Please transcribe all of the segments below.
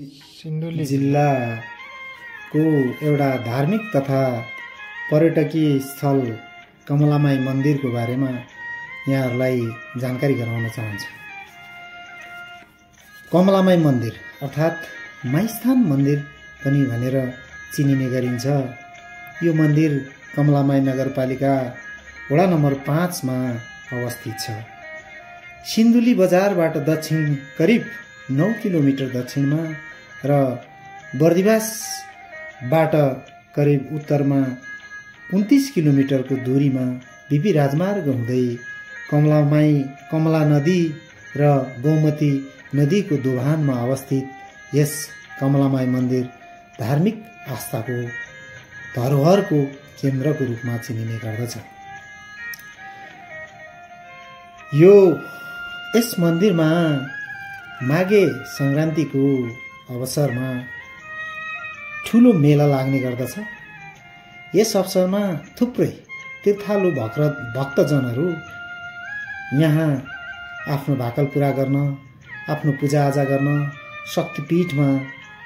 सिन्धुली जिल्लाको एउटा धार्मिक तथा पर्यटकीय स्थल कमलामाई मन्दिरको बारेमा यहाँहरूलाई जानकारी गराउन चाहन्छु। कमलामाई मन्दिर अर्थात् माईस्थान मन्दिर पनि भनेर चिनिने गरिन्छ। यो मन्दिर कमलामाई नगरपालिका वडा नम्बर 5 मा अवस्थित छ। सिन्धुली बजारबाट दक्षिण करिब 9 किलोमिटर दक्षिणमा र बर्दिवासबाट करिब उत्तरमा 29 किलोमिटरको दूरीमा बिपी राजमार्ग हुँदै कमला नदी र गोमती नदीको दोभानमा अवस्थित यस कमलामाई मन्दिर धार्मिक आस्थाको धरोहरको केन्द्रको रूपमा चिनिने गर्दछ। यस मन्दिरमा माघे संक्रान्तिको अवसरमा ठुलो मेला लाग्ने गर्दछ। यस अवसरमा थुप्रै तीर्थालु भक्तजनहरू यहाँ आफ्नो भाकल पूरा गर्न, आफ्नो पूजाआजा गर्न शक्तिपीठमा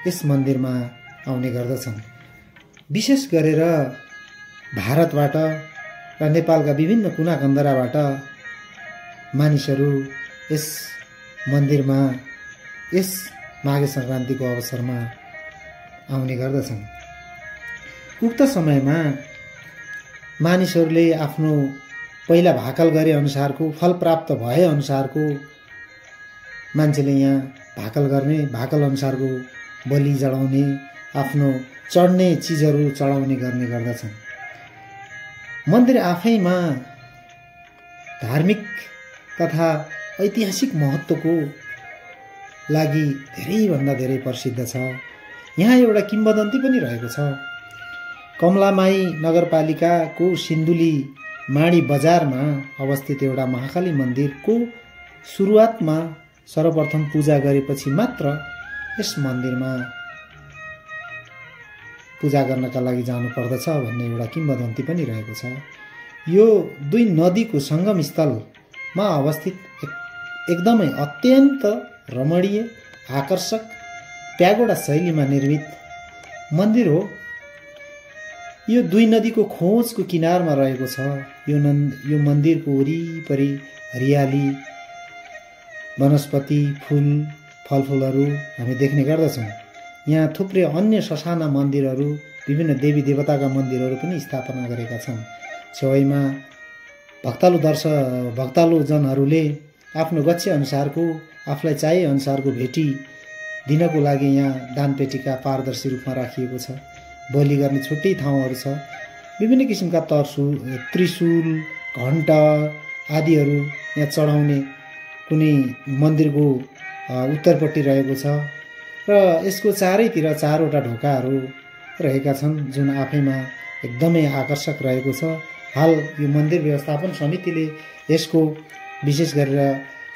यस मन्दिरमा आउने गर्दछन्। विशेष गरेर भारतबाट र नेपालका विभिन्न कुनाकन्दराबाट मानिसहरू यस मन्दिरमा यस माघे संक्रान्तिको अवसरमा आउने गर्दछन्। उक्त समयमा मानिसहरूले आफ्नो पहिला भाकल गरे अनुसारको फल प्राप्त भए अनुसारको मान्छेले यहाँ भाकल गर्ने, भाकल अनुसारको बलि चढाउने, आफ्नो चढ्ने चिजहरू चढाउने गर्ने गर्दछन्। मन्दिर आफैमा धार्मिक तथा ऐतिहासिक महत्त्वको लागि धेरैभन्दा धेरै प्रसिद्ध छ। यहाँ एउटा किम्वदन्ती पनि रहेको छ। कमलामाई नगरपालिकाको सिन्धुली माडी बजारमा अवस्थित एउटा महाकाली मन्दिरको सुरुवातमा सर्वप्रथम पूजा गरेपछि मात्र यस मन्दिरमा पूजा गर्नका लागि जानु पर्दछ भन्ने एउटा किम्वदन्ती पनि रहेको छ। यो दुई नदीको सङ्गम स्थलमा अवस्थित एकदमै अत्यन्त रमणीय, आकर्षक प्यागोडा शैलीमा निर्मित मन्दिर हो। यो दुई नदीको खोजको किनारमा रहेको छ। यो मन्दिरको वरिपरि हरियाली, वनस्पति, फूल, फलफुलहरू हामी देख्ने गर्दछौँ। यहाँ थुप्रै अन्य ससाना मन्दिरहरू, विभिन्न देवी देवताका मन्दिरहरू पनि स्थापना गरेका छन्। छेउमा भक्तालुजनहरूले आफ्नो गच्छे अनुसारको, आफूलाई चाहे अनुसारको भेटी दिनको लागि यहाँ दानपेटिका पारदर्शी रूपमा राखिएको छ। बलि गर्ने छुट्टै ठाउँहरू छ। विभिन्न किसिमका त्रिशूल, घण्टा आदिहरू यहाँ चढाउने कुनै मन्दिरको उत्तरपट्टि रहेको छ र यसको चारैतिर 4वटा ढोकाहरू रहेका छन्, जुन आफैमा एकदमै आकर्षक रहेको छ। हाल यो मन्दिर व्यवस्थापन समितिले यसको विशेष गरेर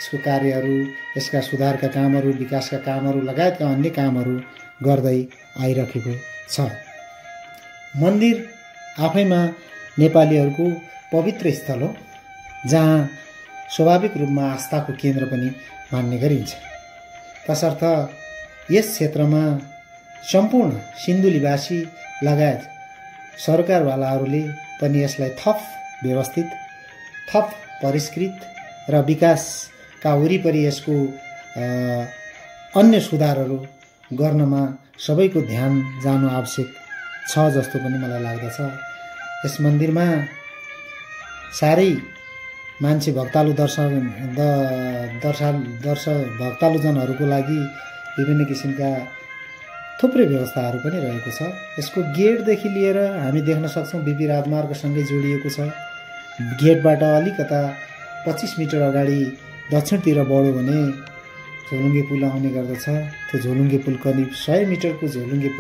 यसको कार्यहरू, यसका सुधारका कामहरू, विकासका कामहरू लगायतका अन्य कामहरू गर्दै आइरहेको छ। मन्दिर आफैमा नेपालीहरूको पवित्र स्थल हो, जहाँ स्वाभाविक रूपमा आस्थाको केन्द्र पनि मान्ने गरिन्छ। तसर्थ यस क्षेत्रमा सम्पूर्ण सिन्धुलीवासी लगायत सरकारवालाहरूले पनि यसलाई थप व्यवस्थित, थप परिष्कृत र विकासका वरिपरि यसको अन्य सुधारहरू गर्नमा सबैको ध्यान जानु आवश्यक छ जस्तो पनि मलाई लाग्दछ। यस मन्दिरमा साह्रै मान्छे भक्तालुजनहरूको लागि विभिन्न किसिमका थुप्रै व्यवस्थाहरू पनि रहेको छ। यसको गेटदेखि लिएर हामी देख्न सक्छौँ बिपी राजमार्गसँगै जोडिएको छ। गेटबाट अलिकता 25 मिटर अगाडि दक्षिणतिर बढ्यो भने झोलुङ्गे पुल आउने गर्दछ। त्यो झोलुङ्गे पुल करिब 100 मिटरको झोलुङ्गे पुल